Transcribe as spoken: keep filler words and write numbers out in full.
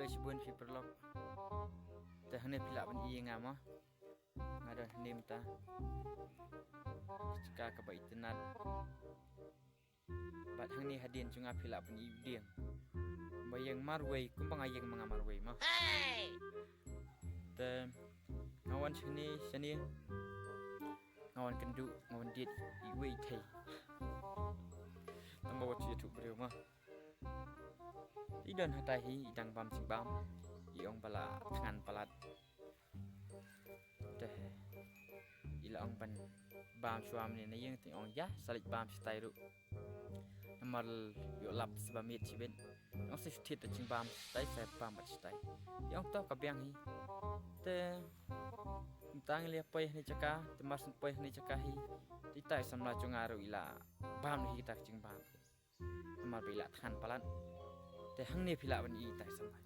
Shibun phi paralok. Te hangne phi lah ban ïohi nga mo. Nga don hangne mynta. Ka jaka kaba itynnad. Bad hangne hadien jong nga phi lah ban ïohi u dieng ba ïeng marwei kumba nga ïeng ma nga marwei mo. Te nga wan shane shane nga wan kynduh nga wan diet iwei i thei. Tang ba wat shu ïathuh briew mo. I don hatai hi i dang bam jingbam, i ong ba la thngan palat. Te i la ong ban bam shuwa mynne na ïing, te i ong ïa sa leit bam shatai ruh. Namar ïoh lap sa ba miet shibit. I ong sa shu thied da jingbam shatai, sa bam bad shatai. I ong to ka biang hi. Te mynta ngi la poi hangne jaka, te mar shu poi hangne jaka hi. Te itai samla jong nga ruh i la bam hi kita ka jingbam. Namar ba i la thngan palat. Te hangne phi lah ban ïohi itai samla.